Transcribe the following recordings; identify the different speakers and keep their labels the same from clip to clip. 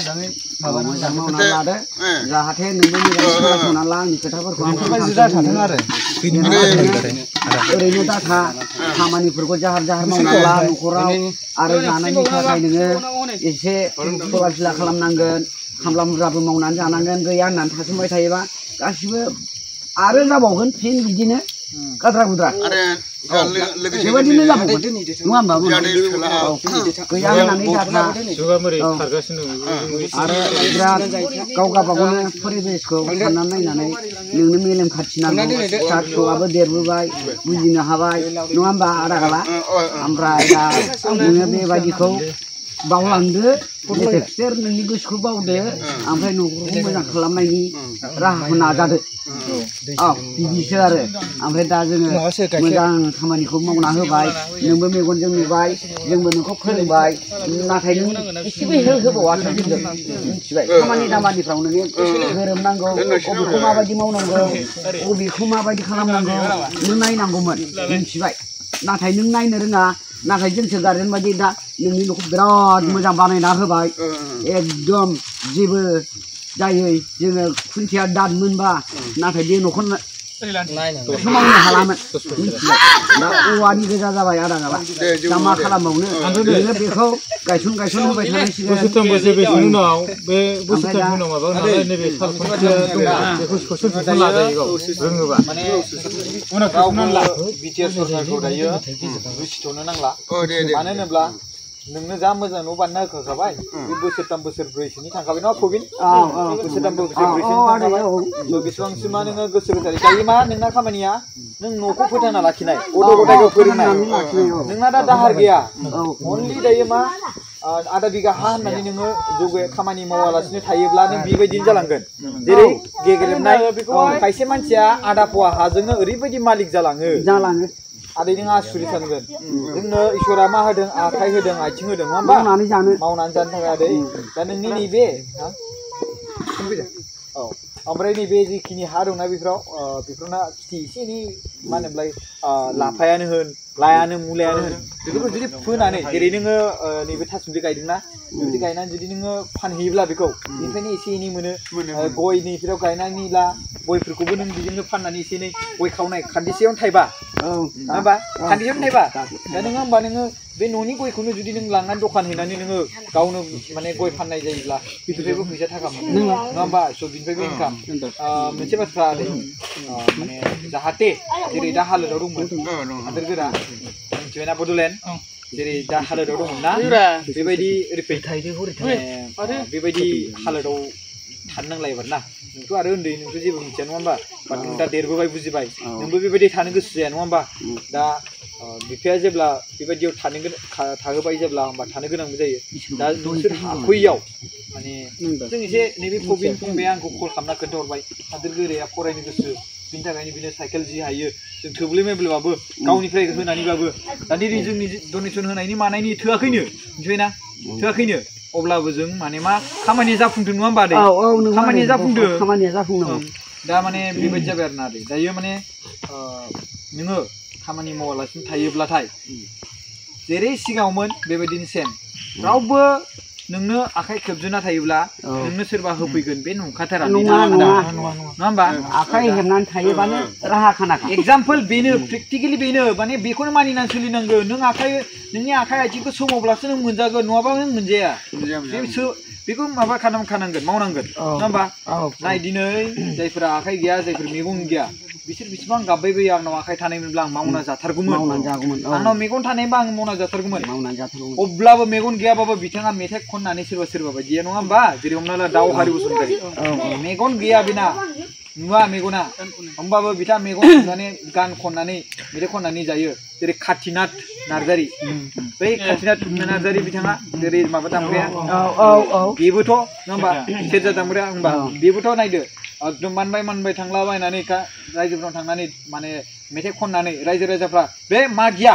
Speaker 1: मोजाङै
Speaker 2: मोजां मावना लादो जाहाथे नोंबो मोजाङै खोनासंना ला आंनि खोथाफोरखौ
Speaker 1: थाथों आरो
Speaker 2: ओरैनो दाथा खामानिफोरखौ जाहार जाहार मावना ला न'खराव आरो जानायनि थाखाय नोङो एसे फरा फिला खालामनांगोन खामला मुराबो मावनानै जानांगोन गैया होननानै थासोमबाय थायोबा गासिबो आरो जाबावगोन फिन बिदिनो गाद्रा गुद्रा बेबायदिनो जाबावगोन नङा होमबा गैया होननानै दाथा आरो बिराद गाव गावबागावनो परिबेसखौ साननानै नायनानै नोंनो मेलेम खाथिनांगौ फिसा फिसौआबो देरबोबाय बुजिनो हाबाय नङा होमबा आदा गाला ओमफ्राय दा नोङो बेबायदिखौ बावलांदो खिथेर नोंनि गोसोखौ बावदो ओमफ्राय न'खरखौ मोजां खालामनायनि राहाखौ नाजादो औ बिदिसो आरो ओमफ्राय दा जोङो मोजां खामानिखौ मावना होबाय नोंबो मेगनजों नुबाय जोंबो नोंखौ फोरोंबाय नाथाय नों एसेबो हेल्प होबावासै जोंजों मिथिबाय खामानि दामानिफ्राव नोङो गोरोबनांगौ बबेखौ माबायदि मावनांगौ बबेखौ माबायदि खालामनांगौ नों नायनांगौमोन मिथिबाय नाथाय नों नायनो रोङा नाथाय जोंसो गारजेन बायदि दा नोंनि न'खौ बिराद मोजां बानायना होबाय एकदम जेबो जायै जोङो खुन्थिया दाद मोनबा नाथाय बे न'खौ समावनो हालामोन मिथिबाय दा औवानि गोजा जाबाय आदा गाला दा मा खालामबावनो नोङो बेखौ गायसन होबाय थानांसिगोन
Speaker 3: बोसोरथाम बोसोरब्रैसोनि उनाव बे बोसोरथामनि उनाव माबा नालाय नैबे साल खुन्थिया दङ बेखौ ससन लाजायो रोङोबा
Speaker 4: रावबो बिटिआर सरकारखौ दायो दुसिथ'नो नांला मानो होनोब्ला नोंनो जा मोजां न' बानायना होखाबाय बे बोसोरथाम बोसोरब्रैसोनि थांखाबाय नङा प्रबिन बोसोरथाम बोसोरब्रैसोनि थांखाबाय बेसेबांसिमा नोङो गोसो गोथारै दायो मा नोंना खामानिया नों न'खौ फोथांना लाखिनाय गथ' गथायखौ फोरोंनाय नोंना दा दाहार गैया अनलि दायो मा आधा बिगा हा होननानै नोङो जौगाया खामानि मावालासिनो थायोब्ला नों बेबायदिनो जालांगोन जेरै गेग्रेबनाय खायसे मानसिया आधा पवा हाजोंनो ओरैबायदि मालिक जालाङो आदै नों आसुरित सानगोन जोंनो इसोरा मा होदों आखाइ होदों आथिं होदों नङा होमबा मावनानै जानो थाखाय आदै दा नोंनि नैबे औ ओमफ्राय नैबे जिखिनि हा दंना बेफोरावना खेथि एसे एनै मा होनोमोनलाय लाफायानो होन लायानो मुलायानो होन बेफोरखौ जुदि फोनानै जेरै नोङो नैबे थासुमलि गायदोंना बेबायदि गायनानै जुदि नोङो फानहैयोब्ला बेखौ बेनिफ्रायनो एसे एनै मोनो गय नैफोराव गायनानै ला गयफोरखौबो नों बेजोंनो फाननानै एसे एनै गय खावनाय खान्दिसेयावनो थाइबा नङा होमबा खान्दिसेयावनो थाइबा दा नोङो होमबा नोङो बे न'नि गयखौनो जुदि नों लांनानै दखान हैनानै नोङो गावनो माने गय फाननाय जायोब्ला बेनिफ्रायबो फैसा थाखा मोनो नङा होमबा स' बेनिफ्रायबो इनकाम मोनसे बाथ्रा माने जाहाथे जेरै दा हालोदाव दंमोन हादोर गोरा मिथिबायना बड'लेण्ड जेरै दा हालोदाव दंमोन ना बेबायदि बेबायदि हालोदाव थानो नांला एबार ना नोंथ' आरो उन्दै नोंथ' जेबो मिथिया नङा होमबा बाट नों दा देरबोबाय बुजिबाय नोंबो बेबायदि थानो गोसो जाया नङा होमबा दा बिफाया जेब्ला बेबायदियाव थाहोबाय जेब्ला होमबा थानो गोनांबो जायो दा नोंसोर हाख'यैयाव माने जों एसे नैबे प्रबिन फंबाया आंखौ कल खालामना खोन्थाहरबाय हादोर गोराया फरायनो गोसो बिनि थाखायनो बिनो साइकेल जि हायो जों थोब्ले मेब्लेबाबो गावनिफ्राय होनानैबाबो दा दिनै जोंनि डनेसन होनायनि मानायनि थोआखैनो मिथिबायना थोआखैनो अब्लाबो जों माने मा खामानिया जाफुंदों नङा होमबा आदै खामानिया जाफुंदों दा माने बेबायदि जाबाय आरो ना आदै दायो माने नोङो खामानि मावालासिनो थायोब्लाथाय जेरै सिगाङावमोन बेबायदिनो सेम रावबो नोंनो आखाइ खेबजुना थायोब्ला नोंनो सोरबा होफैगोन बे नंखाथारा नङा होमबा
Speaker 2: आखाइ हेबनानै थायोबानो राहा खानाखा
Speaker 4: एग्जाम्पल बेनो प्रेक्टिकेलि बेनो माने बेखौनो मानिनानै सोलिनांगोन नों नोंनि आखाइ आथिंखौ सोमावब्लासो नों मोनजागोन नङाबा नों मोनजाया बेखौ माबा खालामनांगोन मावनांगोन नङा होमबा नाय दिनै जायफोरा आखाइ गैया जायफोर मेगन गैया बिसोर बेसेबां गाबबायबोयो आंनाव आखाइ थानायमोनब्ला आं मावना जाथारगौमोन आंनाव मेगन थानायबा आं मावना जाथारगौमोन अब्लाबो मेगन गैयाबाबो बिथाङा मेथाइ खननानै सोरबा बायदिया नङा होमबा जेरै हमना ला दावहारि बसुमतारी मेगन गैया बेना नुवा मेगना होमबाबो बिथाङा मेगन माने गान खननानै मेथाइ खननानै जायो जेरै कातिनाथ नार्जारि बै कातिनाथ नार्जारि बिथाङा जेरै माबा दामग्राया बेबोथ' नङा होमबा सेरजा दामग्राया होमबा बेबोथ' नायदो एकदम मानबाय थांलाबायनानै रायजोफोराव थांनानै माने मेथाइ खननानै रायजो राजाफ्रा बे मागिया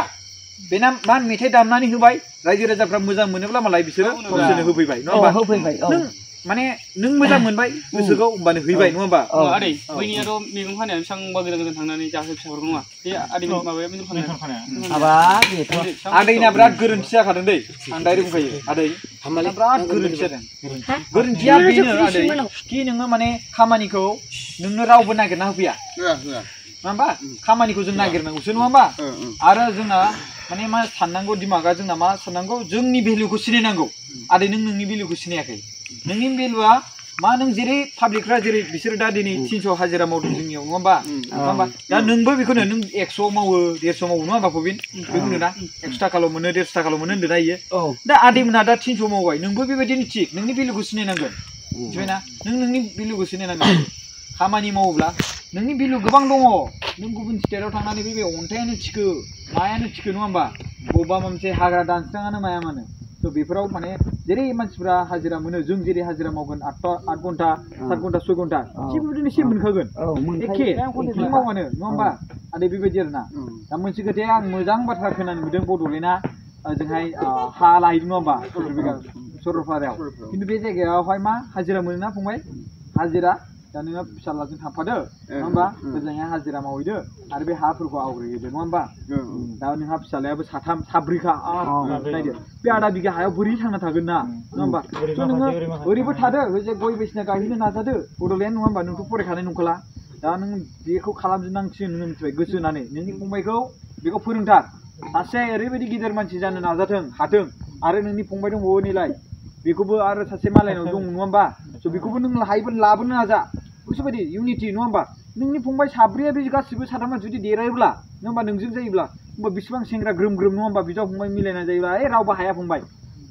Speaker 4: बेना मा मेथाइ दामनानै होबाय रायजो राजाफ्रा मोजां मोनोब्ला मालाय बिसोरो गावसोरनो होफैबाय नङा होमबा माने नों मोजां मोनबाय गोसोखौ होमबानो हैबाय नङा होमबा
Speaker 1: आदै बैनियाथ' मैगं फाननाया बेसेबांबा गोजान गोजान थांनानै जाहो फिसाफोरखौ नङा बे आदै माबाया बेदर फाननाया
Speaker 2: हाबाब बेथ'
Speaker 4: आदैना बिराद गोरोन्थि जाखादों दै आं डाइरेक्ट बुंखायो आदै बिराद गोरोन्थि जादों गोरोन्थिया बेनो आदै कि नोङो माने खामानिखौ नोंनो रावबो नागिरना होफैया नङा होमबा खामानिखौ जों नागिरनांगौसो नङा होमबा आरो जोंना माने मा साननांगौ दिमागा जोंना मा साननांगौ जोंनि भेलुखौ सिनायनांगौ आदै नों नोंनि भेलुखौ सिनायाखै नोंनि भेलुआ मा नों जेरै पाब्लिकफ्रा जेरै बिसोर दा दिनै 300 हाजिरा मावदों जोंनियाव नङा होमबा दा नोंबो बेखौनो नों 100 मावो 150 मावो नङा होमबा प्रबिन बेखौनो ना 100 थाखाल' मोनो 150 थाखाल' मोनो होनदों ना इयो दा आदैमोनहा दा 300 मावबाय नोंबो बेबायदिनो थिग नोंनि भेलुखौ सिनायनांगोन मिथिबायना नों नोंनि भेलुखौ सिनायनांगोन खामानि मावोब्ला नोंनि भेलु गोबां दङ नों गुबुन स्टेटआव थांनानै बे अन्थायानो थिखो मायानो थिखो नङा होमबा बबेबा मोनसे हाग्रा दानस्राङानो माया मानो थ' बेफोराव माने जेरै मानसिफ्रा हाजिरा मोनो जों जेरै हाजिरा मावगोन 8 घन्टा 7 घन्टा 6 घन्टा थिग बिदिनो सेम मोनखागोन एखे मावानो नङा होमबा आदै बेबायदि आरोना दा मोनसे खोथाया आं मोजां बाथ्रा खोनानो मोनदों बड'लेण्डआ जोंहाय हा लाहैदों नङा होमबा सरलपारायाव खिन्थु बे जायगायावहाय मा हाजिरा मोनो ना फंबाय हाजिरा दा नोङो फिसाज्लाजों थांफादो नङा होमबा ओजोंहाय हाजिरा मावहैदो आरो बे हाफोरखौ आवग्रिहैदो नङा होमबा दा नोंहा फिसाज्लायाबो 3 4 नायदो बे आधा बिगा हायाव बोरै थांना थागोन ना नङा होमबा थ' नोङो ओरैबो थादो जे गय बायदिसिना गायहैनो नाजादो बड'लेण्ड नङा होमबा नोंथ' फरायखानाय नंखाला दा नों बेखौ खालामजोबनांसिगोन नोङो मिथिबाय गोसो होनानै नोंनि फंबायखौ बेखौ फोरोंथार सासे ओरैबायदि गिदिर मानसि जानो नाजाथों हाथों आरो नोंनि फंबाय दंबावो नैलाय बेखौबो आरो सासे मालायनाव दं नङा होमबा स' बेखौबो नों हायोबो लाबोनो नाजा गोसोबायदि इउनिटि नङा होमबा नोंनि फंबाय साब्रैया बे गासिबो साथामा जुदि देरहायोब्ला नङा होमबा नोंजों जायोब्ला होमबा बेसेबां सेंग्रा ग्रोम ग्रोम नङा होमबा बिदा फंबाय मिलायना जायोब्ला रावबो हाया फंबाय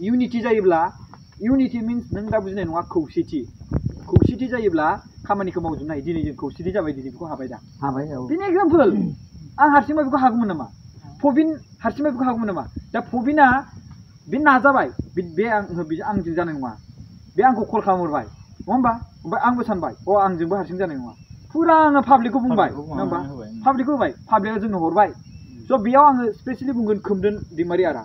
Speaker 4: इउनिटि जायोब्ला इउनिटि मिन्स नों दा बुजिनाय नङा खौसेथि जायोब्ला खामानिखौ मावजोबनो हायो दिनै जों खौसेथि जाबाय दिनै बेखौ हाबाय दा हाबाय बेनि एग्जाम्पोल आं हारसिंबा बेखौ हागौमोन नामा प्रबिन हारसिंबा बेखौ हागौमोन नामा दा प्रबिना बे नाजाबाय बे आंजों जानाय नङा बे आंखौ कल खालामहरबाय नङा होमबा ओमफ्राय आंबो सानबाय आंजोंबो हारसिं जानाय नङा फुरा आङो पाब्लिकखौ बुंबाय नङा होमबा पाब्लिकखौ होबाय पाब्लिकआ जोंनो हरबाय स' बेयाव आङो स्पेसियेलि बुंगोन खोमदोन दैमारि आदा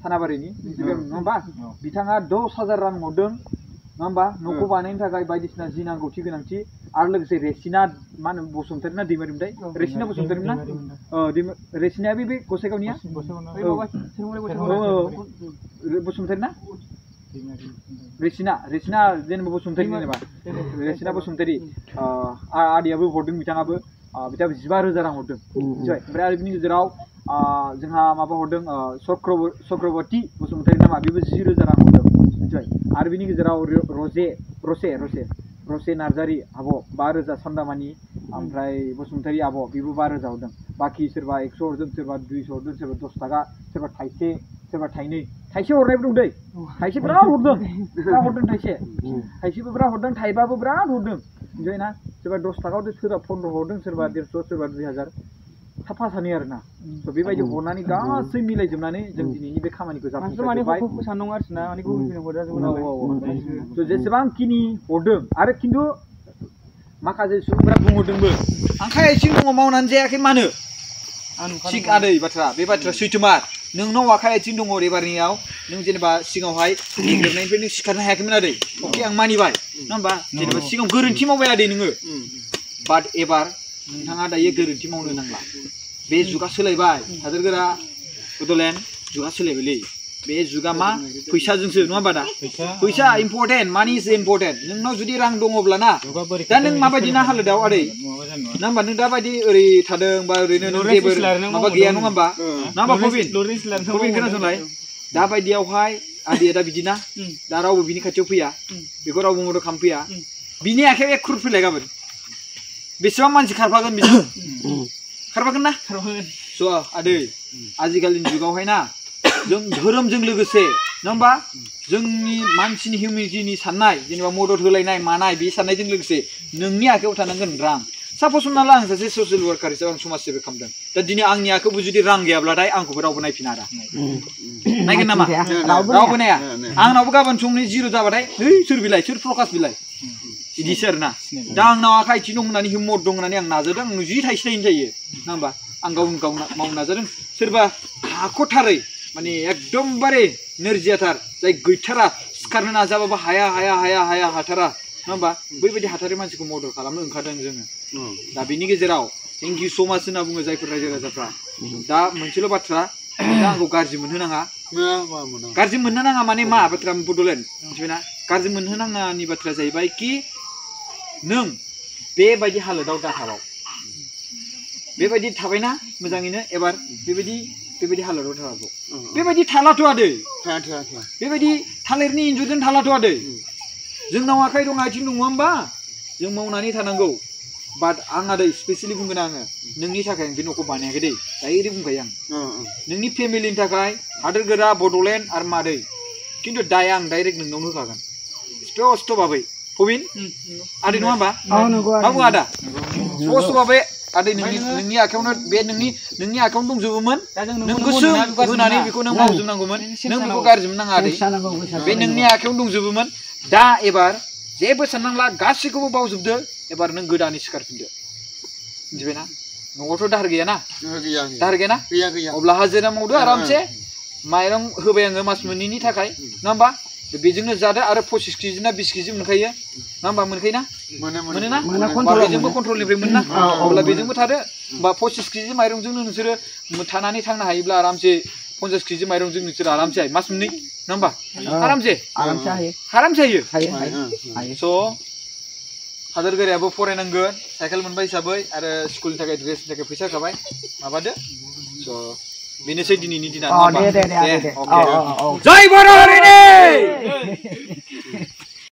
Speaker 4: थानाबारिनि नङा होमबा बिथाङा 10,000 रां हरदों नङा होमबा न'खौ बानायनो थाखाय बायदिसिना जि नांगौथि गोनांथि आरो लोगोसे रेसिना मा होनो बसुमतारी ना दैमारिमोनथाय रेसिना बसुमतारी ना रेसिनाया बे गसाइगावनिया बसुमतारी ना रेसिना जेनेबा बसुमतारी जेनेबा रेसिना बसुमतारी आदैयाबो हरदों बिथाङाबो 15,000 रां हरदों मिथिबाय ओमफ्राय आरो बिनि गेजेराव जोंहा माबा हरदों चक्रवर्ती बसुमतारी नामा बेबो 10,000 रां हरदों मिथिबाय आरो बिनि गेजेराव रसे नार्जारी आब' 5,000 सान्दामानि ओमफ्राय बसुमतारी आब' बेबो 5,000 हरदों बाखि सोरबा 100 हरदों सोरबा 200 हरदों सोरबा 10 थाखा सोरबा थाइसे सोरबा थाइसे हरनायबो दं दै थाइसे बिराद हरदों थाइसेबो बिराद हरदों थाइबाबो बिराद हरदों मिथिबाय ना सोरबा 10 थाखा हरदों सोरबा 15 हरदों सोरबा 150 सोरबा 2,000 साफा सानै आरोना स' बेबायदि हरनानै गासै मिलायजोबनानै जों दिनैनि बे खामानिखौ जाफुंसारबाय जेसेबांखिनि हरदों आरो खिन्थु माखासे सुबुंफोरा बुंहरदोंबो आखाइ आथिं दङ मावनानै जायाखै मानो थिग आदै बाथ्रा बे बाथ्राया सैथोमार नोंनाव आखाइ आथिं दङ एबारनियाव नों जेनेबा सिगाङावहाय गेलेनायनिफ्राय नों सिखारनो हायाखैमोन आदै अके आं मानिबाय नङा होमबा जेनेबा सिगाङाव गोरोन्थि मावबाय आदै नोङो बाट एबार नोंथाङा दायो गोरोन्थि मावनो नांला बे जुगा सोलायबाय हादोरगोरा बड'लेण्ड जुगा सोलायबायलै बे जुगा मा फैसाजोंसो नङा होमबा दा फैसा इम्परटेन्ट मानि इज इम्परटेन्ट नोंनाव जुदि रां दङब्ला ना दा नों माबायदि ना हालोदाव आदै ना होमबा नों दाबायदि ओरै थादों बा ओरैनो नों जेबो माबा गैया नङा होमबा ना होमबा प्रबिन खोनासंलाय दाबायदियावहाय आदैया दा बिदिना दा रावबो बिनि खाथियाव फैया बेखौ रावबो मदद खालामफैया बिनि आखाइयाव 1 क्रर फैलाय गाबोन बेसेबां मानसि खारफागोन बिजों खारफागोन ना स' आदै आजिखालिनि जुगावहाय ना जों धोरोमजों लोगोसे नङा होमबा जोंनि मानसिनि हिउमेनिटिनि साननाय जेनेबा मदद होलायनाय मानाय बे साननायजों लोगोसे नोंनि आखायाव थानांगोन रां साप'ज हमना ला आं सासे ससियेल वार्कार हिसाबै आं समाज सेबा खालामदों दा दिनै आंनि आखायावबो जुदि रां गैयाब्लाथाय आंखौबो रावबो नायफिना आदा नायगोन नामा रावबो नाया आंनावबो गाबोन समनि 0 जाबाथाय सोर बिलाइ सोर प्रकाश बिलाइ बिदिसो आरोना दा आंनाव आखाइ आथिं दं होननानै हिम्मत दं होननानै आं नाजादों आं जि थाइसे थाइनै जायो नङा होमबा आं गाव मावनो नाजादों सोरबा हाख'थारै माने एकदमबारे नोरजियाथार जाय गैथारा सिखारनो नाजाबाबो हाया हाथारा नङा होमबा बैबायदि हाथारि मानसिखौ मदद खालामनो ओंखारदों जोङो दा बिनि गेजेराव थेंक इउ सो माच होनना बुङो जायफोर रायजो राजाफ्रा दा मोनसेल' बाथ्रा दा आंखौ गाज्रि मोनहोनाङा गाज्रि मोननो नाङा माने मा बाथ्रा बड'लेण्ड मिथिबायना गाज्रि मोनहोनाङानि बाथ्राया जाहैबाय कि नों बेबायदि हालोदाव दाथाबाव बेबायदि थाबायना मोजाङैनो एबार बेबायदि हालोदाव थाबाव बेबायदि थालाथ' आदै बेबायदि थालिरनि इन्जुरजों थालाथ' आदै जोंनाव आखाइ दं आथिं दङ होमबा जों मावनानै थानांगौ बाट आं आदै स्पेसियेलि बुंगोन आङो नोंनि थाखाय आं बे न'खौ बानायाखै दै डाइरेक्ट बुंखायो आं नोंनि फेमिलिनि थाखाय हादोरगोरा बड'लेण्ड आरो मादै खिन्थु दाया आं डाइरेक्ट नोंनावनो होखागोन स्पष्ट भाबै फबिन आदै नङा होमबा मा बुङो आदा स्पष्ट भाबै आदै नोंनि आखायावनो बे नोंनि आखायावनो दंजोबोमोन नों गोसो होनानै बेखौ नों मावजोबनांगौमोन नों बेखौ गाज्रि मोननाङा आदै बे नोंनि आखायावनो दंजोबोमोन दा एबार जेबो साननांला गासैखौबो बावजोबदो एबार नों गोदानै सिखारफिनदो मिथिबायना न'आवथ' दाहार गैयाना दाहार गैयाना अब्ला हाजिरा मावदो आरामसे माइरं होबाय आङो मास मोननैनि थाखाय नङा होमबा बेजोंनो जादो आरो 25 केजि ना 20 केजि मोनखायो नङा होमबा मोनखायो ना मोनोना बेजोंबो कन्ट्रलनिफ्राय मोनना अब्ला बेजोंबो थादो होमबा 25 केजि माइरंजोंनो नोंसोरो थानानै थांनो हायोब्ला आरामसे 50 केजि माइरंजों नोंसोर आरामसे हायो मास मोननै नङा होमबा आरामसे हायो स' हादोरगोरायाबो फरायनांगोन साइकेल मोनबाय हिसाबै आरो स्कुलनि थाखाय ड्रेसनि थाखाय फैसा होखाबाय माबादो स' बेनोसै दिनैनि दिना जय बर' हारिनि